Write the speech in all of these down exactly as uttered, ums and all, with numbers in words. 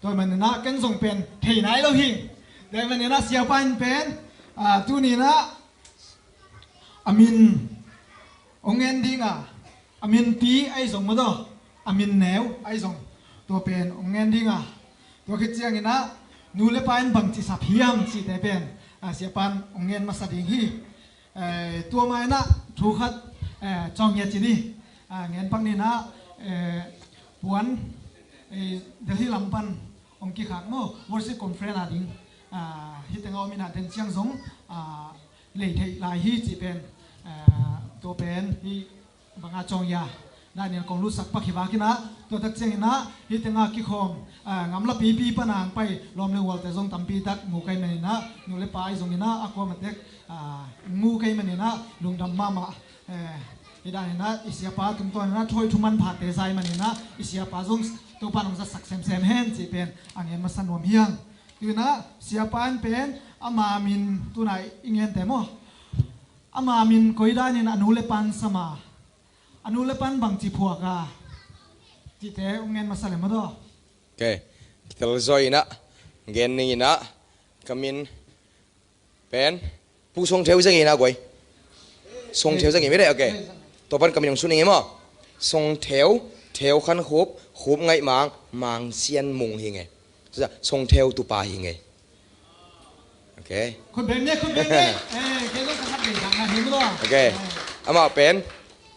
Tua maninah ken zong pen thei nai lo hi. Tua maninah siapa in pen, ah, tuninah a min hong ngen dinga, a min ti ahi zong madaw, a min neu ahi zong, tua pen hong ngen dinga, tua khit cianginah nu le pa in bangci sap hiam cihte pen, ah, siapa in hong ngen masa ding hi. Eh, tua mainah thu khat, eh, cawng ngiat ci ni, ah, ngen pak ninah, eh, puan, eh, Delhi lam pan hong kikhak maw, worship conference a ding, ah, hih tengah om inah den ciang zong, ah, lei theih lai hi cih pen, ah, tua pen hih banga cawng ia danin kong lutsak pak hi vakinah, tua tak cianginah hih tengah kikhawm, ah, ngamla pipi pana ang pai lawm le ualte zong tampi tak mu kai maninah, nu le pa ahi zonginah a kuama tek, ah, mu kai maninah lungdam mahmah. Eh, hih daninah i siapa tungtawninah thawi thu manphate zai maninah i siapa zong Topa nong zatsak semsem hen cih pen a ngen masa nuam hiang. Tuinah siapa in pen ama min tuna i ngente maw, ama min koi danin a nu le pan sama, a nu le pan bangci phuak a, cihte hong ngen masa le madaw. Ok. Kitel zaw inah ngen ning inah, ka min pen Pu Song Theu zang inah guai. Song Theu zang in mi deh, ok. Tua pan ka min hong sun ning i maw. Song Theu, Theu Khan Khup, Khup Ngaih Mang, Mang Sian Mung hi nge. Song Theu tupa hi nge. Ok. Khut beng ne, khut beng ne. Eh, kei zong ka khat beng zang na hi maw. Ok. Amah pen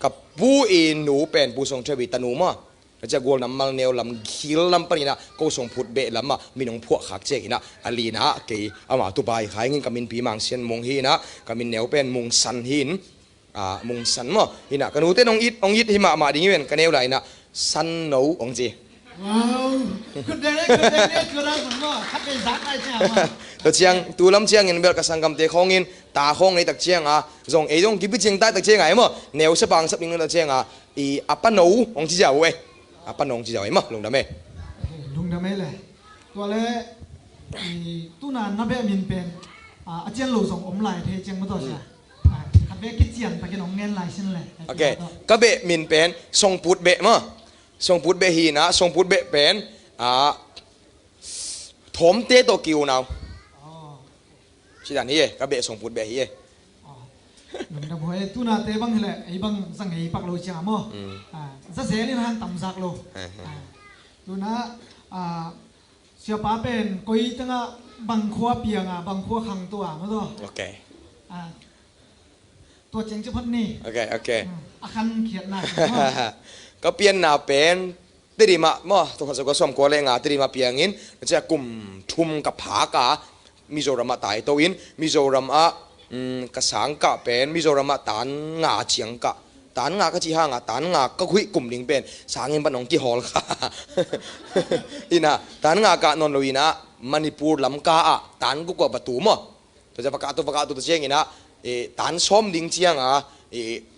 ka pu i nu pen Pu Song Theu i tanu maw. A cia gual nam mal neu lam khil lam paninah ko Song Phut Beh lamah min hong phuah khak cianginah a linah kei ama tupa hi kha ingin, ka minpi Mang Sian Mung hi inah ka min neu pen Mung San hi in. Ah, Mung San maw. Hinah ka nute nong it, ong it hi mahmah ding hi ven, ka neu lai inah San No ong ci. Wow. Khut beng le, khut beng le, tua dan sung maw. Khat beng zak lai ciang maw. Tua ciang, tu lam ciangin bel ka sanggamte khawngin ta khawng nei tak cianga zong ei zong kipi cing tai tak cianga ei maw. Neu sia pang sap ding tak cianga i a pa no ong ci ziau ei. A pa no ong ci ziau ei maw. Lungdam ei. Lungdam ei le. Tua le, i, tuna na beh min pen, a, a cian lo zong om lai thei ciang maw tua sia. A, khat beh kician takin hong ngen lai sin le. Ok. Ka beh min pen Song Put Beh maw. Song Put Beh hi inah, Song Put Beh pen, a, thawmte tawh ki-unau. Oh. Ci dan hi e, ka beh Song Put Beh hi e. Oh. Lungdam huai, tuna te bang hileh, ei bang zang ei pak lo ciang maw. Mm. A, za zel in hang tam zak lo. Eh, eh. A, tuna, a, siapa pen koi tengah bang khua pianga, bang khua khang tua maw tua. Ok. A, tua ciang ci phot ni. Ok, ok. Hmm, a khan khiatna. Ka pianna pen Tedim ah maw, tua khat za kua sawm kua le nga Tedim ah piangin, na cia kum thum ka phak a, Mizoram ah taito in, Mizoram ah, mm, ka sangkah pen Mizoram ah tan nga ciang kah. Tan nga ka cih hanga, tan nga ka huih kum ding pen sangin pan hong kihawl kha. Ina, tan nga kah nawn lo ina, Manipur lam ka ah tan guk ah va tu maw. Tua cia va kah tu, va kah tu, tua ciang ina, eh, tan sawm ding cianga, eh,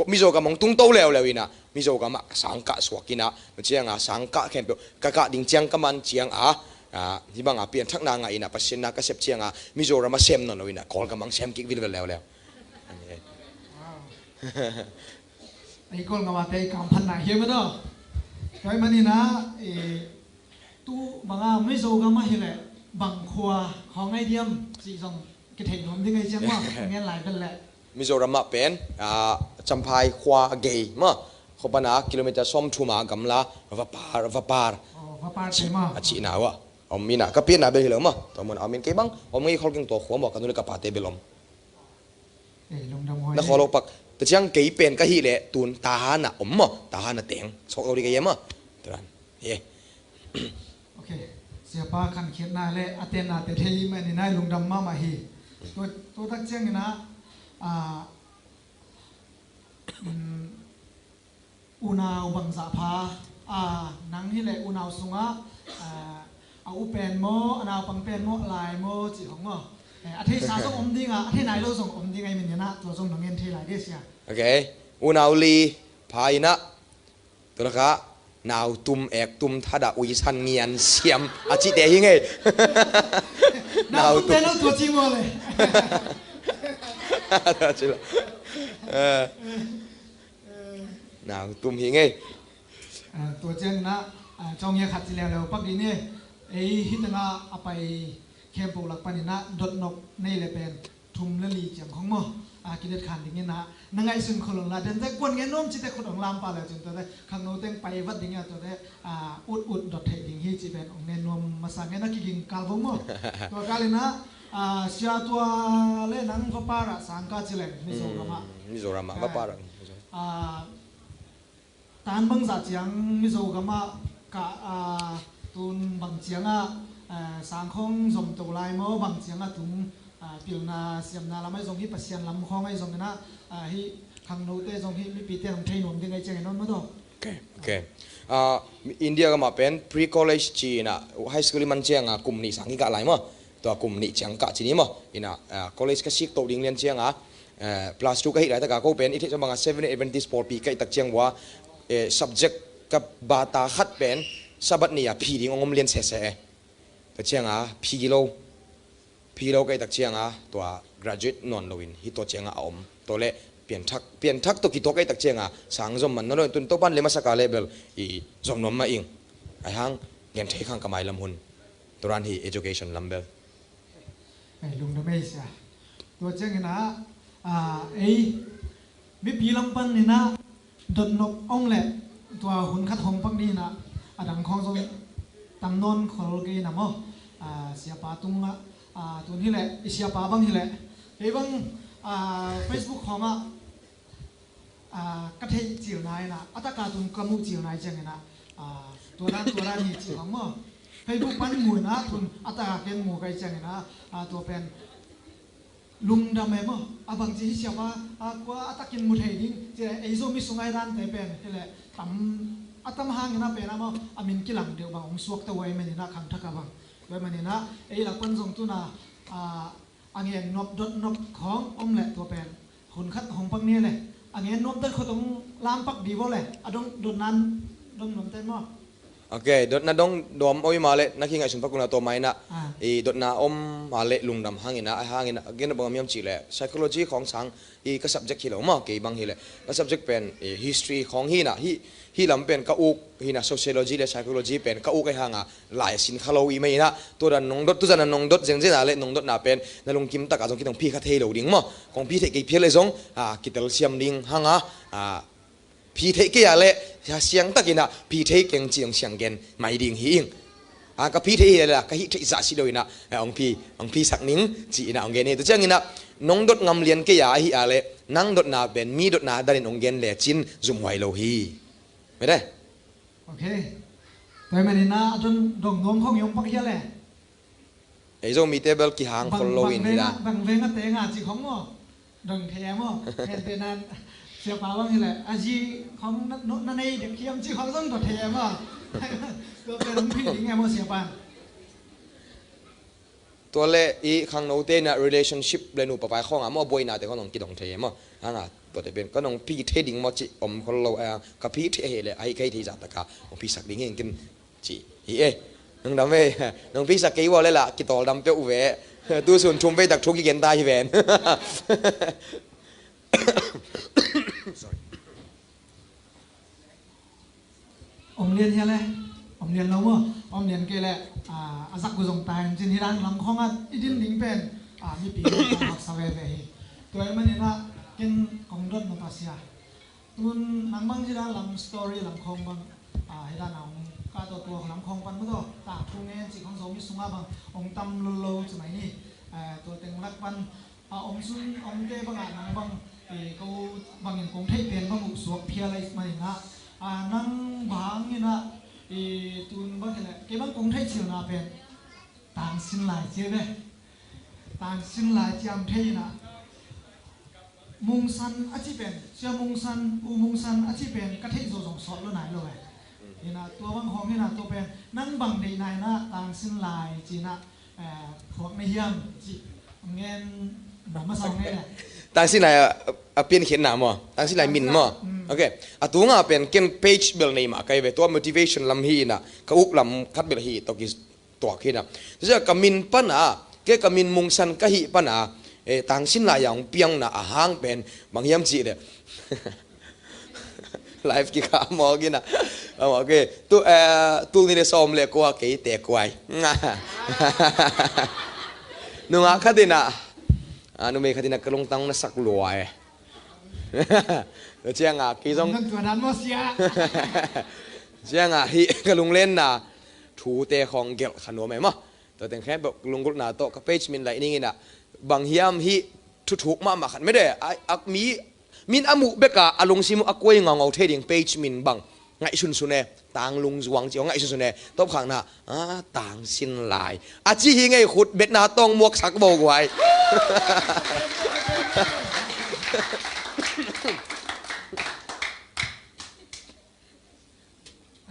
Mizo gam hong tungto leuleu ina, Mizo gam ah sangkah suak ina, tua cianga sangkah khempeuh ka kah ding ciang ka man cianga, ah, hih banga pianthakna ngah ina, Pasian na ka sep cianga Mizoram ah sem nawn lo ina, Kawlgam ah sem kik vilvel leuleu. Ei Kawlgam ah te i kamphatna hiam a daw. Tua ahih manin ah, eh, tu banga Mizo gam ah hileh bang khua khawng ahi diam cih zong kithei nuam ding ahi ciang maw, ngen lai bel leh. Mizoram ah pen, ah, Champhai khua gei maw. Khua pana kilometer sawmthum a gamla Vapar, Vapar. Oh, Vapar te maw. A cihna uh ah. Om ina, ka pianna bel hi lo maw. Tua mun a om in kei bang om ngei khol keng tua khua maw, ka nu le ka pate bel om. Eh, lungdam huai. Na khawl lo pak. Tua ciang kei pen ka hih leh tun Tahan ah om maw. Tahan ah teng. Sok lo ding ka hia maw. Tua dan. Hia. Ok. Siapa khankhiatna le a tenna te thei mah ni nai lungdam mahmah hi. Tua, tua tak ciang ina, ah, mm, unau bangzah pha, a, nang hileh unau sungah, a, a u pen maw, a naupang pen maw, lai maw, cih hong maw. Eh, a theisa zong om ding a, a thei nai lo zong om ding a, i min ina, tua zong nong ngen thei lai dia sia. Ok. Unau li pha ina, tua laka, nau tum, ek tum, thada, ui san, ngian, siam, a cihte hi ngei. Nau tum te lo tua ci maw le. Tua ci lo. Eh. Nau tum hi ngei. Ah, tua ciang na, ah, cawng hia khat ci leuleu pak dih ni. Ei hi tengah a pai khempeuh lak paninah dotnop nei le pen thum le li ciang khong maw? A, kidet khan dinginah na ngaihsun khol ong la den zek kuan ngen nuam cite khut ong lam pah le cin tuate khangno teng pai vat ding a tuate, a, ut ut dot theih ding hi ci pen ong ngen nuam masa ngen a kiging kal vong maw? Tua kalinah, a, sia tua le nang vapar ah sang ka ci leng Mizoram ah. Mizoram ah vapar ah. A, tan bangzah ciang Mizoram ah ka, a, tun bang ciangah, a, sang khong zom to lai maw bang ciangah tung, a, pilna siamna lam ahi zong hi Pasian lam khong ahi zonginah, a, hi khangnote zong hi mipite hong thei nuam ding ahi ciangin non maw daw? Ok, ok. A, India gamah pen pre-college ci inah high school i man ciangah kum nih sang hi kah lai maw? Tua kum nih ciang kah ci ni maw? Inah, a, college ka sik to ding lian ciangah, eh, plus two ka hih laitak a ko pen i theih zong bangah Seventh Day Adventist pawlpi ka hih tak ciang vua, eh, subject ka bata khat pen Sabbath ni a phi ding ong om lian sese e. Tua cianga phi lo, phi lo ka hih tak cianga tua graduate nawn loin hi tua cianga a om. Tua le pianthak, pianthak tua kituak ka hih tak cianga sang zom man nawn loin tun Topan le masaka le bel i zom nuam mah ing. Aihang gen thei khang ka mailam hun. Tua ran hi education lam bel. Ei, lungdam ei sia. Tua ciangin ah, a, ei mipi lam panin ah dotnop om leh tua hun khat hong pak ni in ah a dang khawng zong tam nawn khol kei in ah maw? A, siapa tungah, a, tun hi leh, i siapa bang hi leh, kei bang, a, Facebook khawng ah, a, ka theih cil nai in ah, a taka tun ka muh cil nai ciangin ah, a, tua dan, tua dan hi cih bang maw? Facebook pan mu in ah tun a taka ken mu kai ciangin ah, a, tua pen lungdam e maw? A bangci hi siapa, a, kua a takin mu thei ding ci leh, ei Zomi sungah hi dante pen hi leh tam, a tam hangin ah pen ah maw, a min kilang deuh bang hong suak ta uh ahih manin ah khangthak ah bang. Tua ahih manin ah ei lak pan zong tun ah, a, a ngen nop dot nop khawng om leh tua pen hun khat hong pak ni leh a ngen nop dot khawng hong lam pak di vo leh a dong dotna dong nuam ten maw? Ok, dotna dong nuam oi mah leh na kingaihsun pak un ah tua mah in ah, a, i dotna om mah leh lungdam hang in ah, a hang in ah, a gen bang om hiam cih leh psychology khawng sang i ka subject hi lo maw, kei bang hi leh ka subject pen i history khawng hi in ah, hi, hi lam pen ka uk hi in ah, sociology le psychology pen ka uk ahi hang a lai a sin kha lo i mah in ah, tua dan nong dot, tu zan a nong dot zengzen a leh nong dotna pen na lungkim tak ah zong kei tong phi kha thei lo ding maw? Kong phi theih kei phial leh zong, a, kitel siam ding hang a, a, phi theih kei a leh siang tak in ah phi thei keng ci hong siang gen mai ding hi ing. A, ka phi theih hi leh la ka hih theih zah si lo in ah, a, hong phi, hong phi sak ning ci in ah hong gen hi. Tua ciangin ah nong dot ngam lian kei a ahi a leh nang dotna pen mi dotna danin hong gen lecin zumhuai lo hi. Mete? Ok. Tua ahih manin ah a dong, dong nuam khawng i hong pak hial e. Ei Zomite bel kihang khol lo in hi la. Bang veng a teng a ci khawng maw? Dong thei e maw? Hente nan siapa bang hi leh a zi khawng na, na nei dek hiam ci khawng zong dong thei e maw? Tua pen hong phi ding e maw siapa? Tua leh i khangnote in ah relationship le nupa pai khawng ah maw buainate khawng nong kidong thei e maw? Hang a tuate pen ka nong phi thei ding maw ci om khol lo a, ka phi thei hi leh a hi ka hih theih zah tak a hong phi sak ding hi ing ken ci hi e. Lungdam e. Nong phi sak kei ua leh la kitawldam peuh ve. Tu sun thum vei tak thu kigen ta hi ven. Sorry. Om lian hia le? Om lian lo maw? Om lian kei leh, a, a zak gu zong ta in cin hi dan lam khawng ah i din ding pen, a, mipi lam khawng haksa veve hi. Tua ahih manin ah ken kong dot nop a sia. Tun nang bang hi dan lam story lam khawng bang, a, hi dan a hong ka tua tua lam khawng pan maw tua, tak thu ngen ci khawng Zomi sungah bang hong tam lo lo ci mai ni. A, tua teng lak pan a, hong sun hongte bangah nang bang, e, ko bangin kong theih pen bang uh suak phial ahih manin ah, a, nang bang in ah, e, tun bang hi leh kei bang kong theih cilna pen tangsin lai ci ve. Tangsin lai ciam thei in ah Mungsan a ci pen, Sia Mungsan, U Mungsan a ci pen ka theih zo zong sawt lo nai lo e. In ah tua bang hong in ah tua pen nang bang deih nai in ah tangsin lai ci in ah, eh, phuak na hiam cih ngen bang masa hong ngen e. Tangsin lai a, a piankhiatna maw? Tangsin lai min maw? Mm. Ok. A tunga pen ken page bel nei mah kai ve, tua motivation lam hi in ah ka uk lam khat bel hi tawh kituak hi in ah. Tua ka min pan a, ke ka min Mungsan ka hih pan a, eh, tangsin lai a hong piangna a hang pen bang hiam cih leh Live kikha mawk ina. Amawk e. Tu, eh, tul nih le sawm le kua kei te kuai. Nungak khat ina. Ah, numei khat ina ka lungtang na sak lua e. Cianga kei zong. Nang tua dan maw sia. Cianga hi ka lunglenna thute khawng gelh kha nuam e maw. Tua teng khempeuh lunggulhna tawh ka page min laih ning ina. Bang hiam hi thuthuk mahmah khat mede. A, a, mi Min a muh beka a lungsim uh a kuai ngaungau thei ding page min bang ngaihsunsun e, Tang Lungzuang ci ngaihsunsun e, tawpkhakna, a, Tang Sin Lai a ci hi ngei khut betna tawng muaksak bo guai.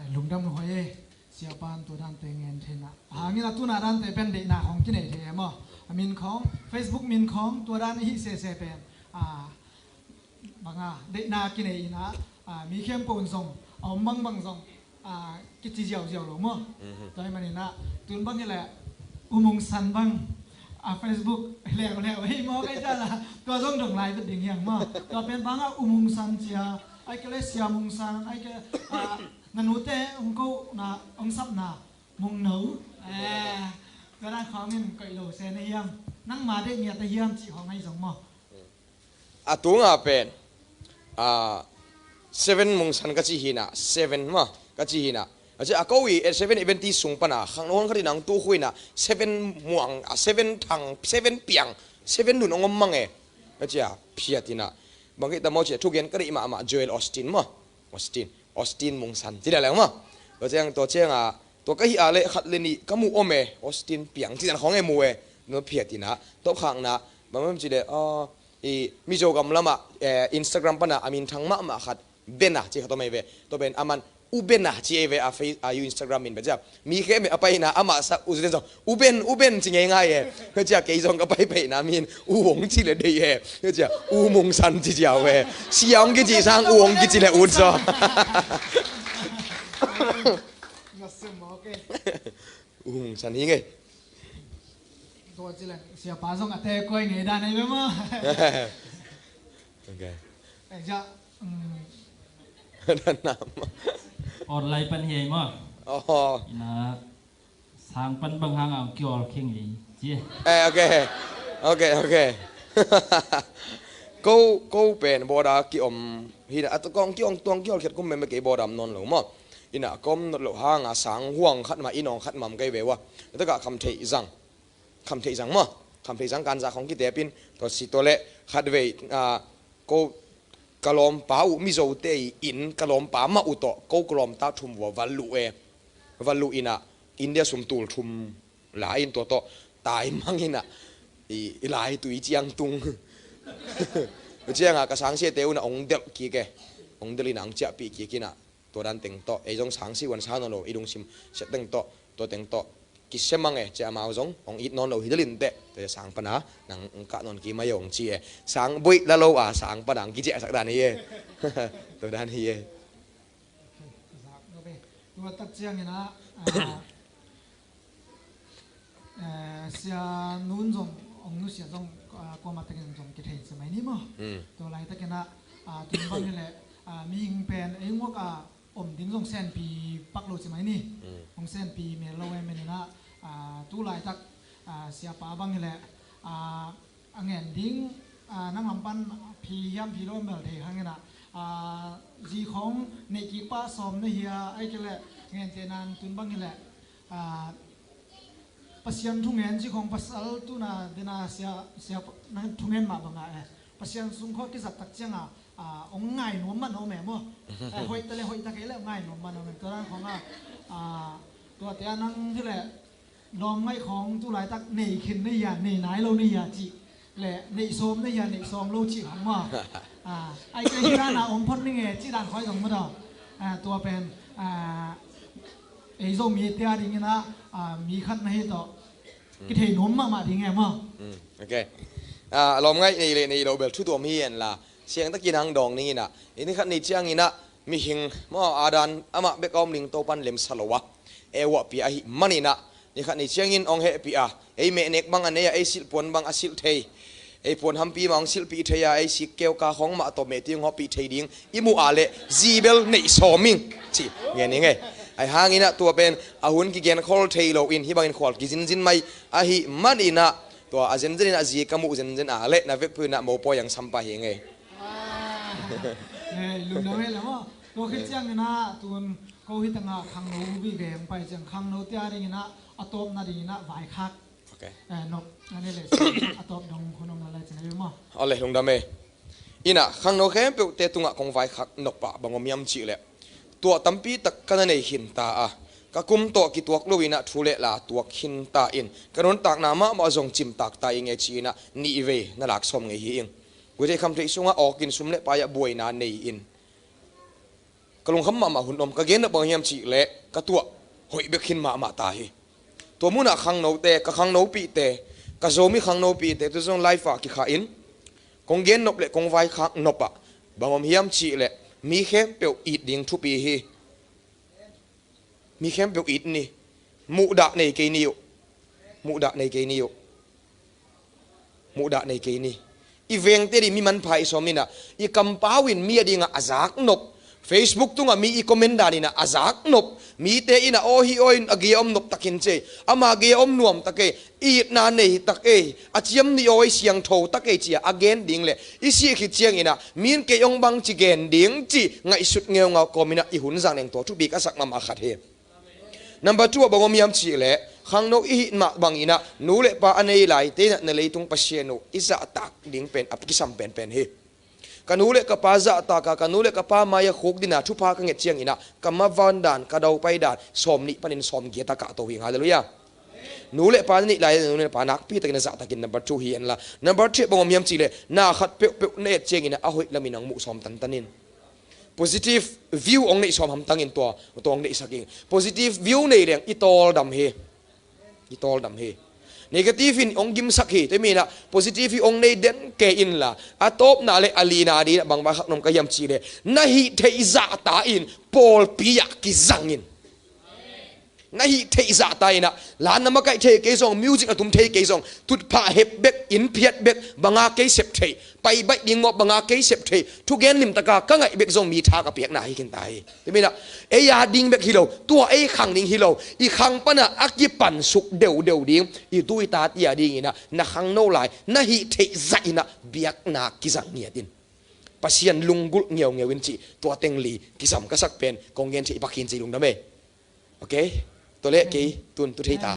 Lungdam lo hoi e. Siapa in tua dante ngen thei na. A, hangin a tuna dante pen deihna khong kinei thei e maw. A min khong, Facebook min khong, tua dan i hih sese pen. A, banga, deihna kinei ina, a, mi khempeuh in zong, a om bangbang zong, a, kici ziauziau lo maw. Tua hi manina, tun bang hi le, U Mung San bang, a, Facebook leuleu hi maw kai ta la, tua zong dong lai vet ding hiang maw. Tua pen banga U Mung San cia, ai ke le Sia Mung San, ai ke, a, na nute hong ko na, hong sapna, Mung No. Eh, tua dan khawng in koih lo se na hiam. Nang ma deih ngiat a hiam cih khawng ahi zong maw. A tunga pen, a, seven Mung San ka ci hina, seven maw, ka ci hina. A ci a ko i, eh, seven event ti sung pana, khang nong khat inang tu khu ina, seven muang, a, seven thang, seven piang, seven nun ong om mang e. Ka ci a, phiat ina. Bang kei ta maw ci a, thugen ka deih mahmah Joel Osteen maw. Osteen, Osteen Mung San ci dah leng maw. Tua ciang, tua ciang a, tua ka hi a le khat le nih ka mu om e, Osteen piang ci dan khawng e mu e. No phiat ina, tawpkhakna, bang mam ci le, a, i Mizo gam lama, eh, Instagram pana a min thang mahmah khat, Bena ci khat om ei ve. Tua pen a man U Bena ci ei ve a Face, a, U Instagram min bia cia. Mi khe me a paina amah sa U Zen zong U Ben, U Ben ci ngei ngai e. Cia kei zong ka pai paina min U Wong ci le dei e. Cia U Mung San ci cia ve. Sia Wong kici sang U Wong kici le ut zong. U Mung San hi ngei. Tua ci le siapa zong a te koi ngei dan ei ve maw. Ok. Ei ja. Online pan hi ei maw. Oh. Ina sang pan bang hang ang kiol khing ei ci. Eh, ok. Ok, ok. Ko, ko pen boda ki om hina, a kong ki ong tuang kiol khiat kum meme kei boda om non lo maw. Ina kom not lo hanga sang huang khat ma inong khat mam kei ve ua. Taka kham thei zang. Kham thei zang maw. Kham thei zang kan za khong kitepin. Tua si tua le khat vei, a, ko ka lawmpa uh Mizote in ka lawmpa mah uh tawh ko ka lawmta thum vua val luh e. Val luh ina India sum tul thum la in tua tawh tai mang ina i, i lai tui ciang tung. Cianga ka sangsiate una ong delh kik e. Ong delh ina ong ciahpih kik ina. Tua dan teng tawh ei zong sangsi wan sa nawn lo i lungsim siat teng tawh, tua teng tawh kisia mang e, cia amau zong ong it nawn lo hi delin teh, tua sang pana nang ong kah nawn ki mai ong ci e. Sang buih la lo a sang pana ang kiciahsak dan hi e. Tua dan hi e. Tua tak ciangin ah, ah, Eh, sia nun zong ong nusia zong, ah, kuamah takin zong kithei ci mai ni maw. Mm. Tua laitakin ah, ah, tun bang hileh, ah, mihing pen ei ngawk a om ding zong senpi pak lo ci mai ni. Mm. Ong senpi mel lo e meninah, ah, tu laitak, ah, siapa bang hileh, ah, a ngen ding, ah, nang lam pan phi hiam phi lo mel thei hangin ah, ah, zi khong neih kik pah sawm na hia, ai kileh ngente nan tun bang hileh, ah, Pasian thungen ci khong pasal tuna dena sia, sia na thungen mah banga eh. Pasian sung khawh kizat tak cianga, ah, ong ngai nuam man om eh maw. Eh, hoih ta le hoih ta kei le ngai nuam man om eh. Tua dan khong ah, ah, tuate a nang hileh lawm ngaih khong tu laitak nei khin na hia, nei nai lo na hia cih. Le neih sawm na hia, neih sawm lo cih khong maw. Ah, ai kei hi dan a om phot ning e, cih dan khoi zong maw daw. Ah, tua pen, ah, ei Zomi te a dingin ah, ah, mi khat na hi tawh kithei nuam mahmah ding e maw. Mm, ok. Ah, lawm ngaih nei le nei lo bel thu tuam hi en la. Siang takin hang dawng ning inah. Ini khat ni ciang inah mihing maw a dan amah bek a om ning Topan lemsa lo a. E uah pia ahi man inah. Ni khat ni ciangin ong hehpih a. Ei mehnek bang a nei a, ei silh puan bang a silh thei. Ei puan hampi mah hong silhpih thei a, ei sik keu ka khawng mah tawh meh ti hong hawhpih thei ding i muh a leh zi bel neih sawm ing ci ngen ing ei. Ahi hangin ah tua pen a hun kigen khol thei lo in hih bangin khual kizinzin mai ahih manin ah tua a zenzen in ah zi ka muh zenzen a leh na vekpi in ah mopawi ang sam pah hi ing ei. Ah, eh, lungdam hi leh maw. Tua khit ciangin ah tun ko hi tangah khangno vive hong pai ciang khangnote a dingin ah a tawpna dingin ah vaikhak. Ok. Eh, nop, a ni le a tawp dong hun om la lai cina maw. Awle, lungdam e. In ah khangno khempeuhte tungah kong vaikhak nop ah bang om hiam cih leh tua tampi tak ka na nei khin ta a, ka kum tawh kituak lo in ah thu le la tuak khin ta in ka nuntakna mahmah zong cimtak ta ing e ci in ah nih vei na lak sawm ngei hi ing. Guihtheih khamtheih sungah awk in sum le pai ah buaina nei in ka lungkham mahmah hun om, ka gen nop bang hiam cih leh ka tuah hoih bek khin mahmah ta hi. Tua munah khangnote, ka khangnopihte, ka Zomi khangnopihte tu zong live ah kikha in kong gen nop le kong vaikhak nop ah bang om hiam cih leh mi khempeuh it ding thupi hi. Mi khempeuh it ni. Muhdah nei kei ni uh. Muhdah nei kei ni uh. Muhdah nei kei ni. I vengte dih mi manpha i sawm in ah i kampau in mi a dingah a zak nop, Facebook tungah mi i comment dan in ah a zak nop, mite in ah aw hi aw in a ge om nop takin cei, ama ge om nuam tak ei, itna nei tak ei, a ciam ni aw i siangtho tak ei ci a a gen ding le i sih khit ciangin ah min kei ong bang ci gen ding ci ngaihsut ngeungau kawm in ah i hun zang neng tua thupi ka sak mahmah khat hi. Number two ah bang om hiam cih leh khangno i hih mah bangin ah nu le pa a nei laite in ah na leitung Pasian uh i zahtak ding pen a kisam penpen hi. Ka nu le ka pa zahtak a, ka nu le ka pa mai-ah khukdin ah thupha ka nget ciangin ah ka mavan dan, ka daupai dan sawm nih panin sawm giat ah kahto hi ing. Halleluiah. Nu le pa na nih lai, nu le pa nakpi takin a zahtakin number two hi en la. Number three ah bang om hiam cih leh na khat peuhpeuh na et ciangin ah a hoih lamin ang muh sawm tantan in. Positive view ong neih sawm hamtangin tua tua ong neihsak ing. Positive view nei leng i tawldam hi. I tawldam hi. Negative in ong gimsak hi. Tua hi manin ah positive hi ong nei den kei in la a tawpna le a lina dingin ah bang vaikhak nop ka hiam cih leh na hih theih zahta in pawlpi ah kizang in. Na hih theih zahta in ah la na makaih thei kei zong, music na tum thei kei zong, tutphah hep bek, inn phiat bek, banga kei sep theih, pai baih ding mawh banga kei sep theih, thugen limtaka ka ngaih bek zong mi tha ka piakna hi khin ta hi. Tua hi manin ah ei a ding bek hi lo, tua ei khang ding hi lo, i khang panah a kipansuk deudeu ding i tu i tate a dingin ah na khangno lai na hih theih zah in ah biakna kizang ngiat in. Pasian lunggulh ngeungeu in cih tua teng li kisam ka sak pen kong gen theih pak hi in ci, lungdam e. Ok. Tua leh kei tun tu thei ta.